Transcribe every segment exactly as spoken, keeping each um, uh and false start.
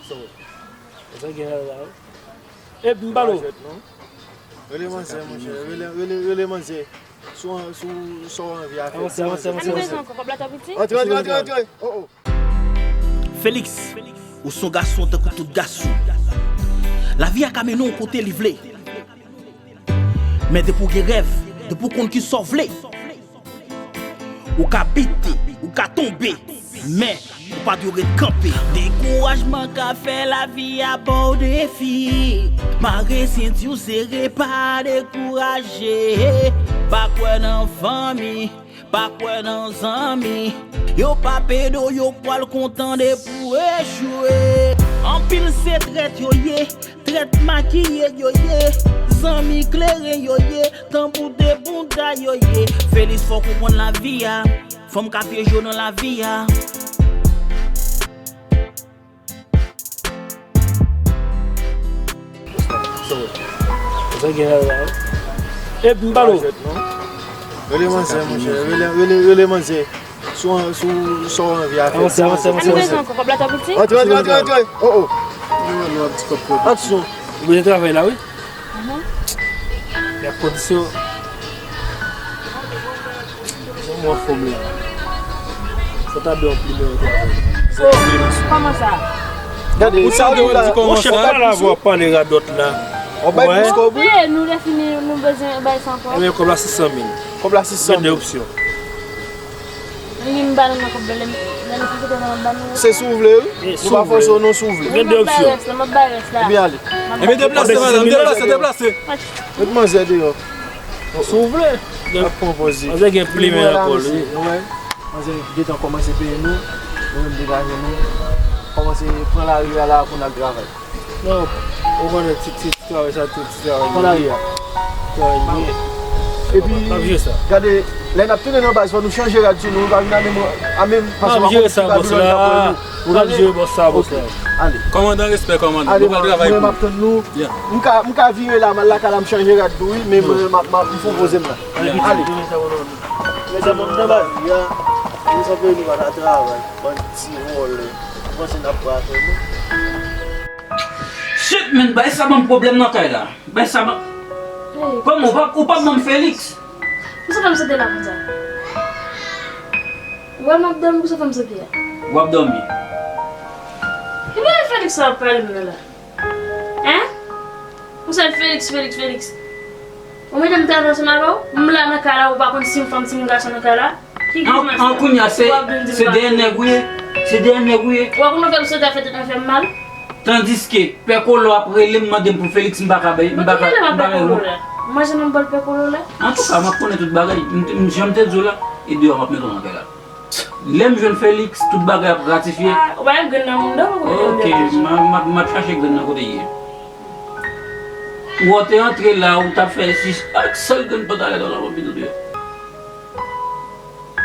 So, sa gen la, la. E m pale w. Rele manzè, monchè. Rele, rele, rele manzè. Sou, sou, sa w anvi a fè. Avanse, avanse, avanse, avanse. Antre, antre, antre, antre. Oh, oh. Felix, ou se yon gason tankou tout gason. Lavi a ka mennen w kote li vle. Men depi w gen rèv, depi w konn ki sa w vle, ou ka bite, ou ka tonbe, men ou pa dwe ret kanpe. Dekourajman ka fè lavi a ba w defi. Mare senti w sere, pa dekouraje. Pa kwè nan fanmi, pa kwè nan zanmi. Yo p ap ede w, yo pral kontan depi w echwe. Anpil se trèt yo ye, trèt makiye yo ye. Zanmi kleren yo ye, tanbou de bounda yo ye. Felix, fò w konprann lavi a. Fanm ka pyeje w nan lavi a. So, sa gen la, la. E m pale w. Rele manzè, monchè. Rele, rele, rele manzè. Sou, sou, sa w anvi a fè. Avanse, avanse, avanse, avanse. Antre, antre, antre, antre. Oh, oh. Aksyon. Ou bezwen travay la, wi. Y ap kondisyon. Jan mwen anfòm la. Fò ta bè yon plimen yon travay. Oh, kòman sa? Gade, ou sa ou la. Monchè, pa la vwa pale radòt la. On bay plis kòb, wi. Nou lè fini, nou bezwen bay sa ankò. Ebyen, kòb la sis san mil. Kòb la sis san mil. Gen de opsyon. Li m ba nou nan kòb la, lè m, lè m kite nan ba nou. Se si w vle, wi. Nou pa fòse w non, si w vle. Gen de opsyon. M ap bay rès la, m ap bay rès la. Ebyen, ale. Ebyen, deplase, madanm, deplase, deplase. Met manzè deyò. Si w vle. Ap pran pòz li. Manzè gen plimen nan kò l, wi. Nou wè, manzè gentan kòmanse peye nou. Nou menm degaje nou. Kòmanse pran lari a la pou n al travay. Non, ou konnen ti, ti, ti travay sa, ti, ti travay. Pran lari a. Travay. Epi, gade, lè n ap tounen nan baz, fò nou chanje rad sou nou, nou pa vin a menm, a menm, paske w ap jere sa, bòs la. Ou ap jere bòs sa, bòs la. Ale. Kòmandan, respè, kòmandan. Ale, nou pral travay pou ou. M ap tann nou. M ka, m ka vire la, m al lakay la, m chanje rad tou, wi, men mwen, m ap, m ap, m fon poze m la. Ale. Mesye, bon, nan baz, ya, nou sanble nou pa ta travay. Bann ti vòlè. Ou panse n ap pran afè nou? Shit, man, bay sa ban m pwoblèm nan kay la. Bay sa ban. Kòman ou pa, ou pa ban m Felix? Poukisa fè m sante la konsa? Ou wè m ap dòmi, poukisa fè m sante a? W ap dòmi. Ki bagay Felix sa ap pale m nan la? Hein? Ou sèl Felix, Felix, Felix. Ou mete m travay ansanm avè w? M la nan kay la, ou pa konn si m fanm, si m gason nan kay la? Ki grimas sa? An, an, kounye a, se, se dèyè nèg ou ye? Se dèyè nèg ou ye? Ou pa konn fè m sante a fè tèt mwen fè m mal? Tandiske, pè Kolo ap rele m, mande m pou Felix, m pa ka bay, m pa ka, m pa ka bay. Mwen jan m ba l pè Kolo la. Antouka, m ap konnen tout bagay. M, m, jan m te di w la, e deyò m ap mete w nan kay la. Lè m jwenn Felix, tout bagay ap ratifye. Ah, ou pa gen grenn nan mouda w, ou pa gen grenn nan mouda w. Ok, m a, m a, m ap chache grenn nan kote l ye. Ou te antre la, ou t ap fè sis ak sèl grenn pantalèt ou la, w ap vin antre.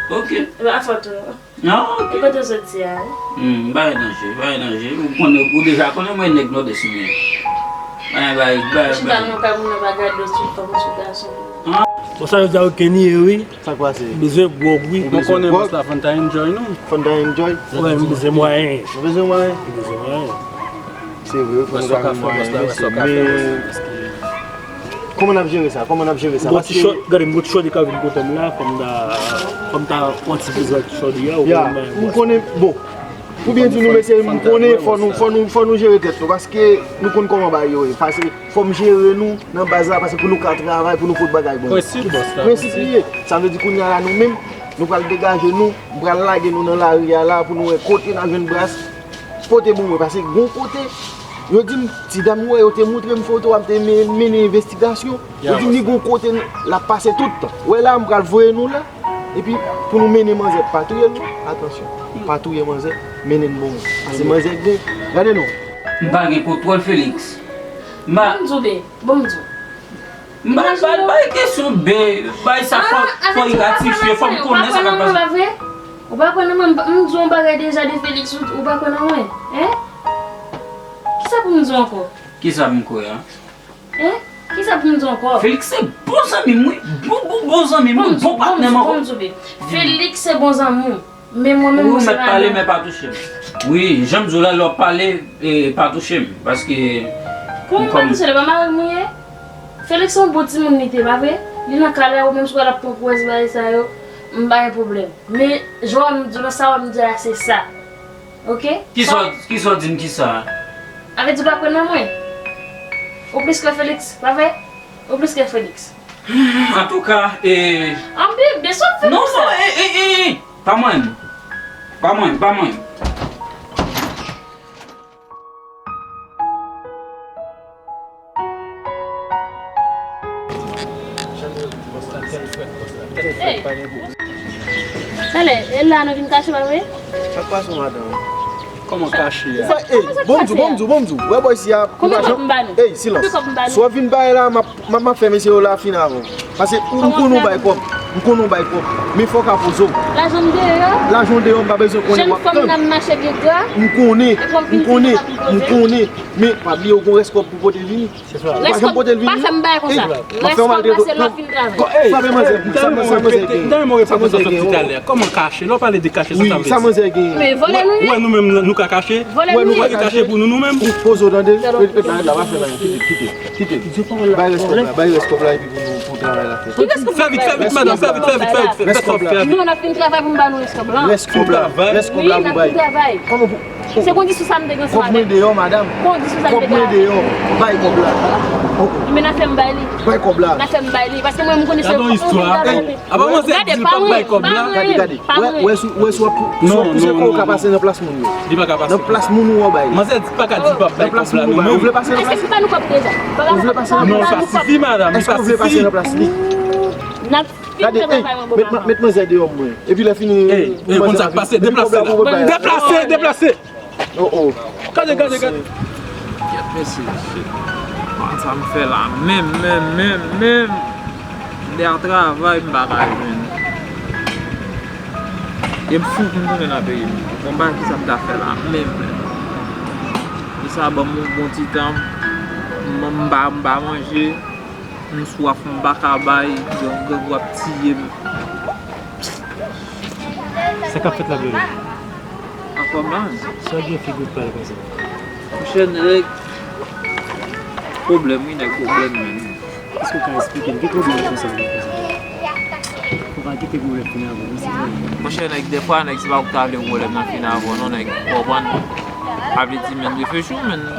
Ok. E pa fòt ou non. Ah, ok. E kote w soti a, wi? Hmm, pa gen danje, pa gen danje. Ou konnen, ou deja konnen mwen nèg Nòdès mwen ye. Pa gen bagay, pa gen bagay. Ou chita nan kay moun nan pa gade w sou fanm, sou gason. Ah. Bon, sa yo di a, ok, ni ye, wi. Sa k pase? Bezwen gwòg, wi. Ou bezwen gwòg? Mwen konnen bòs la fò n ta enjoy, non? Fò n ta enjoy? Wi, m bezwen mwayen. Ou bezwen mwayen? M bezwen mwayen. Se vre, fò n ta mwayen, mesye, men kòman n ap jere sa? Kòman n ap jere sa? Paske gade, m gon ti chòdi ka vin kote m la, fò m ta, fò m ta pran ti prizè ti chòdi a, ou konnen, m konnen, bon, pou byen di nou, mesye, m konnen, fò nou, fò nou, fò nou jere tèt nou, paske nou konn kòman bagay yo ye. Paske fò m jere nou nan baz la, paske pou nou ka travay, pou nou fout bagay bon. Prensip, bòs la. Prensip li ye. Sa vle di kounye a la, nou menm, nou pral degaje nou, m pral lage nou nan lari a la pou nou wè kote n a jwenn bras. Pote bon mwen, paske gon kote, yo di m, ti dam ou wè, yo te montre m foto a, m te men-, mennen envestigasyon. Yo di m ni gon kote l ap pase tout tan. Ou wè la, m pral voye nou la. Epi, pou nou mennen manzè, pa touye l non. Atansyon. Pa touye manzè, mennen l bon mwen. Paske manzè gen, gade non. M pa gen kontwòl Felix. M pa. Bon, m di w, be, bon, m di w. M pa, pa, pa kesyon be, bay sa fò, fò y ratifye, fò m konnen sa k ap pase. Ou pa kwè nan mwen, m di w yon bagay deja de Felix, ou, ou pa kwè nan mwen, hein? Kisa pou m di w ankò? Kisa pou m kwè a? Hein? Kisa pou m di w ankò? Felix se bon zanmi m, wi. Bon, bon, bon zanmi m, wi. Bon patnè m ankò. Bon, bon, bon, Felix se bon zanmi w. Men mwen menm, mwen se madanm. Ou mèt pale, men pa touche m. Wi, jan m di w la, lè w ap pale, e, pa touche m, paske... Kòman m pa touche l? E pa mari m ou ye? Felix se yon bon timoun li te, pa vre? Li nan kay la, ou menm si w al ap pran pwès bagay sa yo, m pa gen pwoblèm. Men, jan w wè m di w la, sa w wè m di w la, se sa. Oke? Kisa, kisa w di m kisa? Sa vle di w pa kwè nan mwen? Ou plis ke Felix, pa vre? Ou plis ke Felix. Antouka, e... Anpil, de sou Felix. Non, non, e, e, e, e. Pa mwen. Pa mwen, pa mwen. Hey. Talè, e la nou vin kache, pa vre? Sa k pase, madanm? Kòman kache a? Sa, ey, kòman sa k bon m di w, pase bon m a? Di w, bon m di w, bon m di w. Wè bòy si a, konbyen kòb m ba nou? Ey, silans. Konbyen kòb m ba nou? Si w ap vin bay la, m ap, m ap, m ap fè mesye yo la fin avè w. Paske ou, m konnen w bay kòb. M konnen w bay kòb. Men fò w ka poze w. Lajan m deyò. Lajan w deyò, m pa bezwen konnen w ap tann. Jèn fanm nan mache byen gra. M konnen, m konnen, m konnen. Men pa bliye w gon rès kòb pou pote vini. Ou pa janm pote l vini. Pa fè m bagay konsa. Rès kòb la se lè w fin travay. Frape manzè pou sa, sa manzè gen. Sa manzè gen. Kòman kache? Lè w pale de kache, sa sa vle di? Sa manzè gen. Men vòlè nou ye. Ou wè nou menm nou ka kache? Vòlè nou ye. Ou wè nou ka kache pou nou, nou menm? Poze w tande. Ret la, ret la, pa fè la. Kite, kite, kite. Bay rès kòb la, bay rès kòb la epi pou nou, pou travay la fèt. Fè vit, fè vit, madanm, fè vit, fè vit, fè vit, fè sa w fè a vit. Non, n ap fin travay pou m ba nou rès kòb la. Rès kòb la, rès kòb la pou bay. Wi, n ap fin travay. Kòman pou Se kondisyon sa m te gen ansanm avè l. Kòb mwen deyò, madanm. Kondisyon sa m te gen avè l. Kòb mwen deyò. Bay kòb la. Oke. Men n a fè m bay li. Bay kòb la. N a fè m bay li. Paske mwen, m konnen se yon moun ki travay. Apa manzè di l p ap bay kòb la? Gade, pa mwen, pa mwen. Gade, gade. Wè, wè si, wè si w ap pou, si w ap pouse kò w ka pase nan plas moun yo. Li pa ka pase. Nan plas moun ou w bay li. Manzè di pa ka di l p ap bay kòb la, non, men ou vle pase nan plas moun. Èske se pa nou k ap prezan? Ou vle pase nan plas li? Non, li pa sifi, madanm, li pa sifi. Èske w vle pase nan plas li? N ap fin fè travay mwen, bon papa. Gade, ey, met, met manzè deyò mwen. Epi lè fini, ey, ey, konn sa k pase, deplase la. Deplase, deplase. Oh, oh. Gade, gade, gade. Kèt mesye, shit. Konn sa m fè la menm, menm, menm, menm. M te al travay, m pa ka jwenn. E m fou pou m tounen nan peyi m. Bon, m pa kisa m ta fè la menm, menm. Kisa ban m yon bon ti tan, m, m pa, m pa manje. M swaf, m pa ka bay, grangou ap tiye m. Sa k ap fèt la, Blode? Anfòm, man. Sa gen figi w pal konsa? Monchè, nèg, pwoblèm, wi, nèg, pwoblèm, menn. Èske w ka esplike m ki pwoblèm konsa, nèg, konsa? Ou pa kite pwoblèm fini avè w, non, se sa. Monchè, nèg, dèfwa, nèg, se pa ou ki ta vle pwoblèm nan fini avè w, non, nèg, ou konprann? Sa vle di, menn, reflechi w, menn.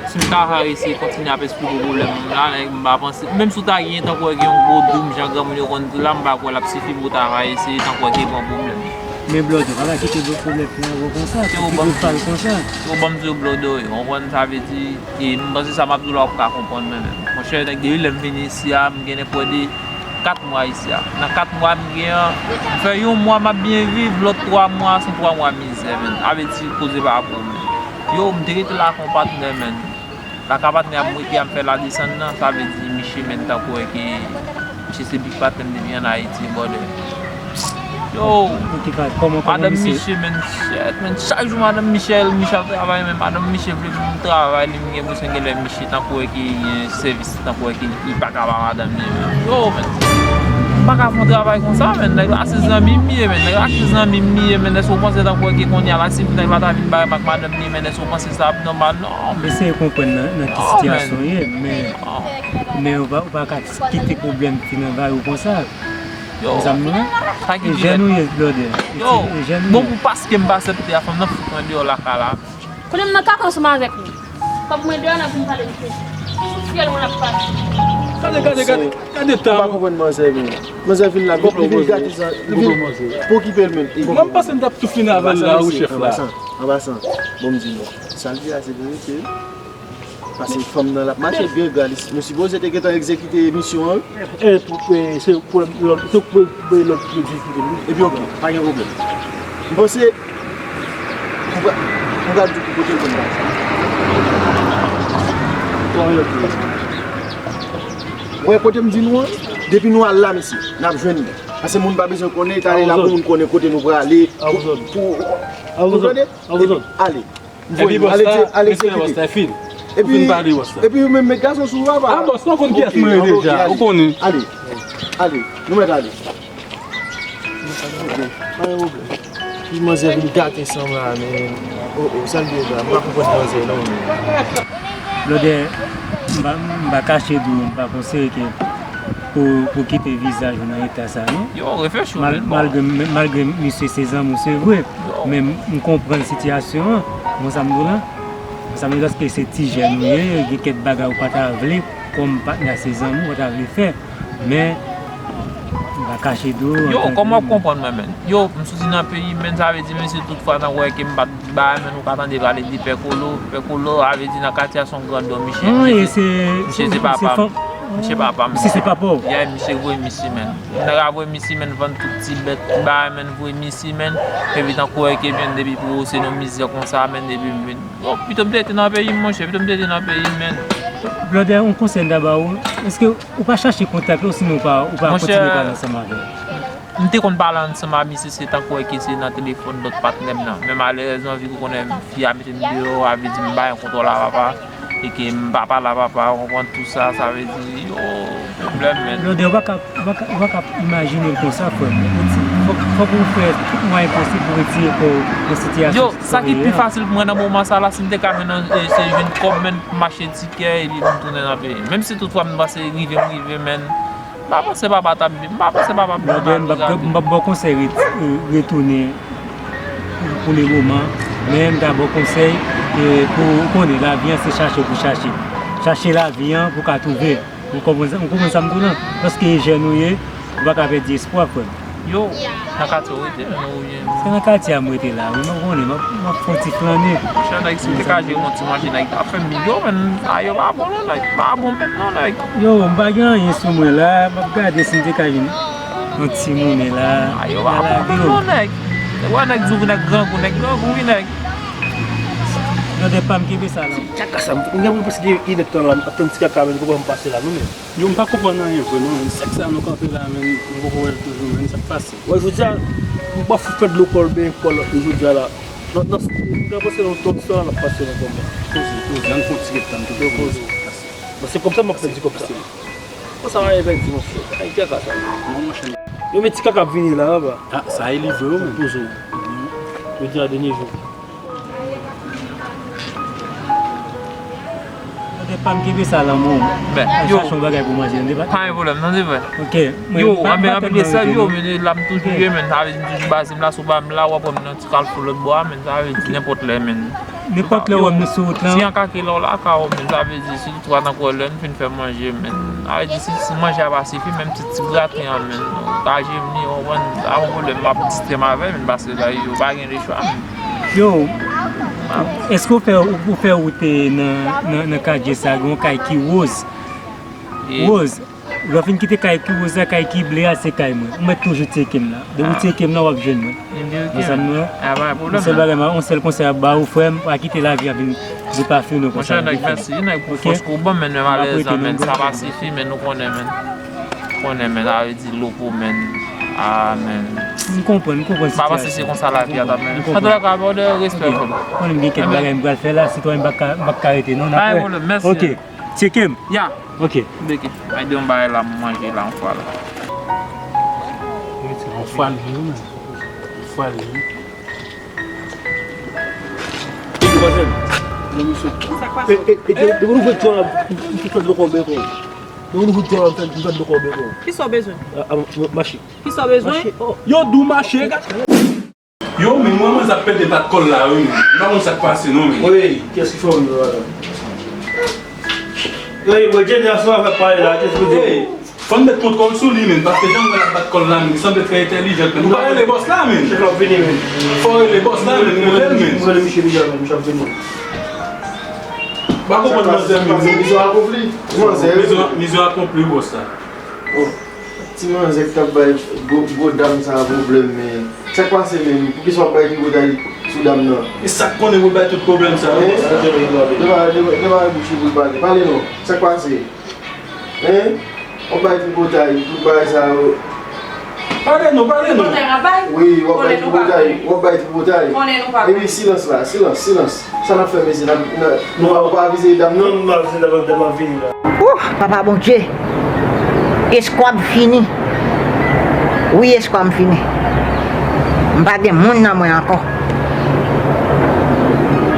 Si m ta va eseye kontinye ap esplike w pwoblèm m la, nèg, m pa panse, menm si w ta gen tankou wè gen yon gwo doum, jan granmoun yo konn di la, m pa kwè l ap sifi pou w ta va eseye tankou wè gen pwoblèm. Men Blode, pa kite gwo pwoblèm fini avè w konsa, pou figi w pal konsa. Yo ban m di yo Blode, wi, w konprann sa vle di, e m panse sa m ap di w la w ap ka konprann mwen menm. Monchè, nèg, depi lè m vin isi a, m gen nenpwen de kat mwa isi a. Nan kat mwa m gen an, m fè yon mwa m ap byen viv, lòt twa mwa se yon twa mwa mizè, menn. Sa vle di koze pa pou menn. Yo, m te rete la ak yon patnè, menn. La ka patnè a m rete a, m fè la desann nan, sa vle di miche menn tankou wè ke miche se big patnè m depi ann Ayiti, brother. Yo, madanm Miche, menn, shit, menn, chak jou madanm Miche, Miche ap travay, men madanm Miche vle pou m travay, li, m gen enpresyon genlè Miche tankou wè ke gen sèvis, tankou wè ke li pa ka ba madanm li, menn. Yo, menn, m pa ka fè yon travay konsa, menn, nèg la se zanmi m ye, menn, nèg la se zanmi m ye, menn, èske w panse tankou wè ke kounye a la, si nèg la ta vin bare m ak madanm li, menn, èske w panse sa ap nòmal? Non, menn. Eseye konprann nan, nan ki sitiyasyon w ye, men, men ou pa, ou pa ka kite pwoblèm fini avè w konsa. Yo, sa ki di jèn ou ye, Blode. Yo, bon, pou paske m pa aksepte a, fanm nan fout mwen deyò lakay la. Konnen m nan kaka ansanm avèk nou. Kòb mwen deyò, n ap vin pale misye. Sou fyèl mwen ap pale. Gade, gade, gade, gade tan. Ou pa konprann manzè vin. Manzè vin la, li vin gate sa, li vin pou okipe l menm. Mwen, m panse m t ap tou fini avè l la, wi, chèf la. An pasan, an pasan, bon, m di nou, sa l di a, se verite, wi. Paske fanm nan l ap mache byen gra, li, nou sipoze te gentan egzekite misyon an, wi. E, pou, e, se pou lòt, se pou, pou lòt ki egzekite l, wi. Epi, oke, pa gen pwoblèm. M panse, m pra-, m pral di w ki kote l konn pase. Wè kote m di nou an, depi nou al la, mesye, n ap jwenn li. Paske moun pa bezwen konnen, talè la pou moun konnen kote nou prale. Pou, pou, ou tande? Epi, ale. Epi bòs la, ale, ale, se bòs la, fin. Ou fin pale bòs la. Epi ou menm met gason sou ou, papa. A, bòs, ou konn kiyès mwen ye deja, ou konnen. Ale, ale, nou mèt ale. Pa gen pwoblèm. Ki manzè vin gate san m la, men. O, o, sa l ye la? M pa konprann manzè non, men. Blòdè, m pa, m pa kache di w, m pa konseye ke pou, pou kite vizaj ou nan eta sa, non. Yo, reflechi w, Mal-, men, bon. Malgre, malgre misye se zanmi w, se vre, Yo. Men m konprann sitiyasyon an, bon, sa m di w la. Sa m di w, paske se ti jèn ou ye, gen kèk bagay ou pa ta vle, kòm patnè se zanmi w, ou pa ta vle fè. Men, m pa kache di w, Yo, antanke kòman w ap konprann mwen, menn? Yo, m soti nan peyi, menn, sa vle di, menn, si tout fwa nan wè ke m pa t bay, menn, ou ka tande pale de Pè Kolo. Pè Kolo, sa vle di, nan katye a, se yon grandon, misye. Wi, misye se, se, misye se se papa m. Misye se papa w. Ya, misye voye misye, menn. Nèg la voye misye, menn, vann tout ti bèt, bay, menn, voye misye, menn. Epi tankou wè ke, menn, depi pou ou, se yon mizè konsa, menn, epi, menn, Bon, pito m te rete nan peyi m, monchè, pito m te rete nan peyi m, menn. Blòdè, yon konsèy m ta ba ou, èske ou pa chache kontak li, osinon ou pa, ou pa Monchè, kontinye pale ansanm avè l? M te konn pale ansanm ak misye, se tankou wè ke se nan telefòn lòt patnè m nan. Men malerezman, vi ou konnen fi a mete m deyò, a vle di m pa gen kontwòl a papa, e ke m pa pale a papa, ou konprann tou sa, sa vle di, yo, pwoblèm, menn. Blòdè, ou pa ka Ou pa ka, ou pa ka imajine l konsa, frè m. Ou ti, fòk, fòk ou fè tout mwayen posib pou retire kò w nan sitiyasyon Yo, sa ki pi fasil pou mwen nan moman sa la, si m te ka jwenn, eh, se jwenn kòb, menn, pou m achte tikè, epi pou m tounen nan peyi. Menm si tout fwa m panse rive, m rive, menn. M pa panse papa t ap, m pa panse papa ap vin Blòdè, m p ap, m p ap ba w konsèy ret-, eh, retounen pou, pou le moman. Men m ta ba w konsèy, eh, pou ou konnen, lavi an se chache pou chache. Chache lavi an pou ka twouve. Ou konprann sa, ou konprann sa m di w lan? Paske e jèn ou ye, ou pa ka pèdi espwa, frè m. Yo, nan katye w rete, menn, oubyen? Se nan katye a m rete la, wi, men ou konnen, m ap, m ap fè yon ti flannen. Monchè, nèg, si m te ka jere yon ti manje, nèg, ta fè m yo, menn, a yo pa bon non, nèg, pa bon menm non, nèg. Yo, m pa gen anyen sou mwen la, m ap gade si m te ka jwenn yon ti monnen la. A yo pa bon menm non, nèg. Wè nèg di w nèg grangou, nèg grangou, wi, nèg. Yo, de pa m kenbe sa la. Kaka sa, m gen pou prèske inèdtan la, m ap tann ti kaka, menn, pou m pase la, non, menn. Yo, m pa konprann anyen vre non, menn. Sèk sa nou kanpe la, menn, m poko wè l toujou, menn. Sa k pase? Wè, jodi a, m pa fout fè dlo kò l, benyen kò l jodi a la. Nan, nan, m panse nan ton sa la, n ap pase nan kòman. Poze, poze, ann fè yon ti ret tann, poze. Bon, se kòb sa m ap pèdi kòb sa. Bon, sa va pèdi, monchè. Ay, kaka sa. Non, monchè. Yo, men ti kaka ap vini la, anba. Ah, sa e li vre, wi, menn. Poze w. Jodi a, dènye jou. Tande pa m kenbe sa lan men w. Ben, al yo, chache yon bagay pou manje, tande pa? Pa gen pwoblèm, tande frè. Ok. Yo, anben, anpil respè, yo, men la m toujou ye, men sa vle di m toujou baze m la, si w pa m la, w ap wè m nan ti kalfou lòt bò a, men sa vle di nenpòt lè, men. Nenpòt lè w wè m sou wout lan. Si an kake la, w la ka wè m, men sa vle di, si w twa nan kwè lè m fin fè manje, men. Sa vle di, si, si manje a pa sifi, menm ti, ti graten an, men. Ou ka jemi, w konprann, pa gen pwoblèm, m ap distrè m avè l, men, paske la, yo pa gen lechwa, men. Yo, èske w fè, ou fè wout nan, nan, nan katye sa, gen yon kay ki woz? Woz. Lè w fin kite kay ki woz la, kay ki ble a, se kay mwen. Ou mèt toujou tcheke m la. Depi w tcheke m nan, w ap jwenn mwen. Enben, ok. Nan sa m nan. A, pa gen pwoblèm. Yon sèl bagay, yon sèl konsèy ap ba ou, frè m, pa kite lavi a vin depafini w konsa. Monchè, nèg, mèsi, nèg, pou fòs ke w ban m, men malerezman, men sa pa sifi, men nou konnen, men. Konnen, men, sa vle di lopo, men. A, men. M konprann, m konprann sitiyasyon. M pa panse se konsa lavi a t ap mennen. Antouka, brother, respè, frè m. Konnen m gen kèk bagay m pral fè la, sitwayen, m pa ka, m pa ka rete, non, n ap wè. Pa gen pwoblèm, mèsi. Ok. Tcheke m. Ya. Ok. Beke. Ay, de yon bagay la, m manje la, yon fwa la. Yon fwa li, wi, men. Yon fwa li, wi. Depi w ouvri djòl la, m fè dlo konbe kon. Depi w ouvri djòl la, m fè dlo konbe kon. Kisa w bezwen? A, a, mache. Kisa w bezwen? Mache, oh. Yo, dou mache, gade. Yo, men mwen, mwen sa pèdi bat kòl la, wi, men. M pa konn sa k pase, non, men. Wi, kiyès ki fè w vin la? Wi, bon, Jenny, aswè, fè pale la, kiyès ki di? Ey, fò n met kontwòl sou li, men, paske jan mwen ap bat kòl la, men, li sanble trè entèlijan, men. Ou pa rele bòs la, men. Chèf la ap vini, men. Fò rele bòs la, men, rele l, men. Rele misye deja, men, misye ap vini. Pa konprann manzè, men. Mizyon akonpli. Mizyon, mizyon akonpli, bòs la. Oh. Ti manzè k t ap bay gwo, gwo dam sa a pwoblèm, men sa k pase menm? Poukisa w ap bay tripotay sou dam nan? E sa k konnen pou l bay tout pwoblèm sa a? Hein? Li pa, li pa, li pa gen bouch li pou l pale. Pale non. Sa k pase? Hein? W ap bay tripotay, tout bagay sa yo. Pale non, pale non. Tripotay n ap bay? Wi, w ap bay tripotay, w ap bay tripotay. Konnen nou pa bay. Epi silans la, silans, silans. Sa n ap fè, mesye? N ap, n ap, nou pa, nou pa avize dam nan? Non, nou pa avize dam nan, dam nan ap vini la. Ouh, papa Bondye! Eskwad fini. Wi, eskwad fini. M pa gen moun nan mwen ankò.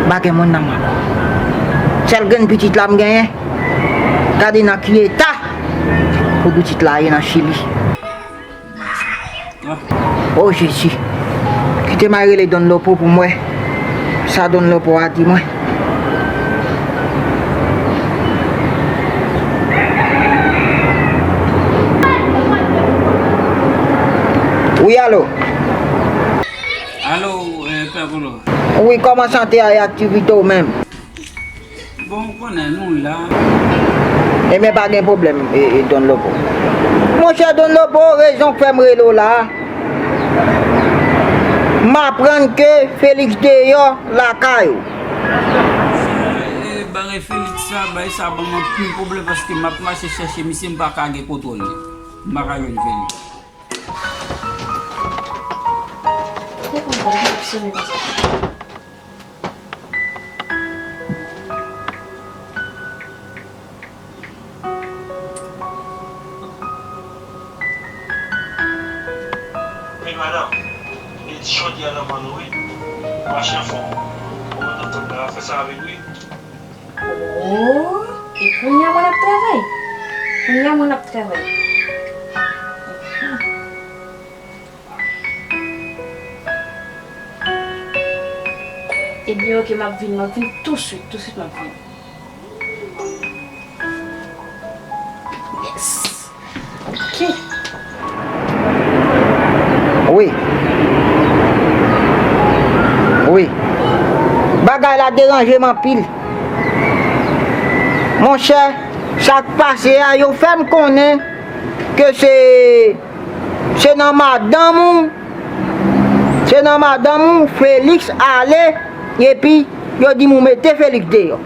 M pa gen moun nan mwen ankò. Sèl grenn pitit la m genyen. Gade nan ki eta pou pitit la ye nan Chili. O Jezi, kite m al rele Don Lopo pou m wè sa Don Lopo a di mwen. Wi, alo. Alo, eh, Pè Polo. Wi, kòman sante a e aktivite w menm? Bon, ou konnen nou la. Ebyen, pa gen pwoblèm, e, e, Don Lopo. Monchè Don Lopo, rezon k fè m rele w la a, m aprann ke Felix deyò lakay ou. E, bagay Felix sa, bagay sa ban m anpil pwoblèm paske m ap mache chèche misye, m pa ka gen kontwòl li. M pa ka jwenn Felix. Wi, madanm. E di jodi a nan ban nou, wi. Mache anfòm. Ou mèt antann la, fè sa avè m, wi. Oh, e kounye a mwen ap travay. Kounye a mwen ap travay. Ebyen, oke, m ap vin, m ap vin touswit, touswit m ap vin. Yes. Oke. Wi. Wi. Bagay la deranje m anpil. Monchè, sa k pase a, yo fè m konnen ke se Se nan madanm ou, se nan madanm ou Felix ale, epi yo di m ou mete Felix deyò.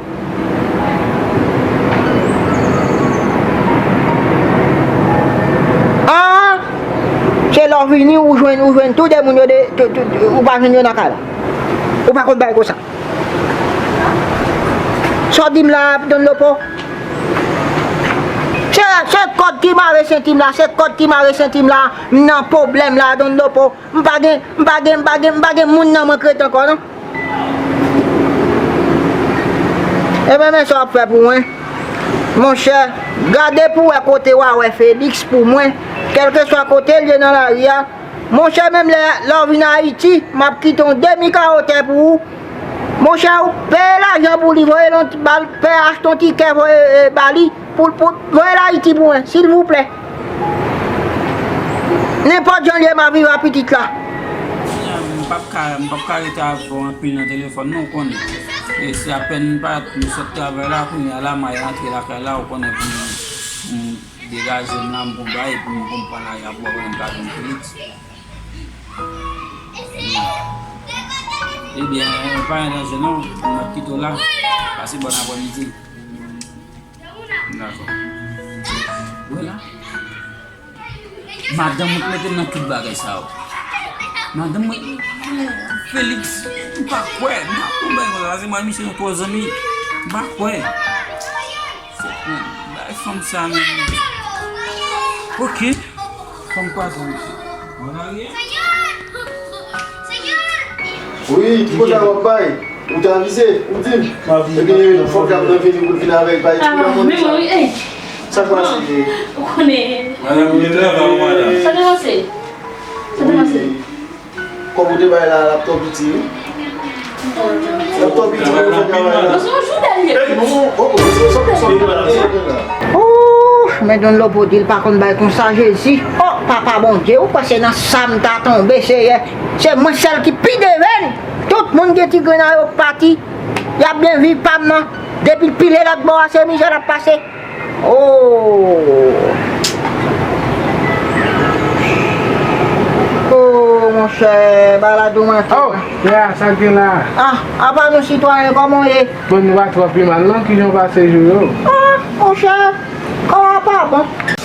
An, se lè w vini, ou jwenn, ou jwenn tou de moun yo de, tou, tou, ou pa jwenn yo nan kay la. Ou pa konn bagay konsa. Sa w di m la, Don Lopo? Se, se kòd ki mare senti m la, se kòd ki mare senti m la, m nan pwoblèm la, Don Lopo. M pa gen, m pa gen, m pa gen, m pa gen moun nan mwen k ret ankò, non. Ebyen, men sa w ap fè pou mwen. Monchè, gade pou w wè kote w a wè Felix pou mwen. Kèlkeswa kote l ye nan lari a, Monchè, menm lè, lè w vin Ayiti, m ap kite yon demi kawo tè pou ou. Monchè, ou peye lajan pou li, voye l yon ti, ba l, peye achte yon tikè, voye, e, ba li, pou, pou, voye l Ayiti pou mwen, silvouplè. Nenpòt jan l ye, m ap viv ak pitit la. M p ap ka, m p ap ka rete avè w anpil nan telefòn, non, ou konnen. E se apèn m parèt, m sot travay la, kounye a la, m al rantre lakay la, ou konnen, pou m, pou m degaje m la, m pou bay, pou m, pou m pale avè w, pou m ka jwenn Felix. Ebyen, pa gen danje non, m ap kite w la. Pase bòn aprèmidi. Dakò. Wè la. Madanm mwen k mete m nan tout bagay sa yo. Madanm mwen, Felix, m pa kwè, m pa kwè bagay konsa, se mwen misye nou twò zanmi. M pa kwè. Fòk mwen bay fanm sa menm. Oke. Fanm pa zanmi. Wi, ki kote w ap bay? Ou te avize, ou di m. Ebyen, fòk y ap nan vini pou l vin avèk bay tou nan moun sa. Sa k pase? Ou konnen. Madanm, gen travay ou, madanm? Sa te pase? Sa te pase? Kòb ou te bay la, l ap twò piti, wi. L ap twò piti pou nou fè travay la. Non, se yon jounal ye. Non, oh, oh, se yon jounal la. Ooh, men Don Lopo di l pa konn bay konsa, Jezi. Oh, Papa Bondye, ou kwè se nan sa m ta tonbe, Seyè? Se mwen sèl ki pi devenn. Tout moun gen ti grenn a yo pati. Y ap byen viv pa m nan. Depi l pile lòt bò a, se mizè l ap pase. Oh! Oh, monchè, bagay la dou mwen tou. Oh, Lea, sa k gen la? Ah, apa nou sitwayen, kòman w ye? Bon, nou pa twò pi mal non, kijan w pase jou yo? Ah, monchè, kò a pa bon.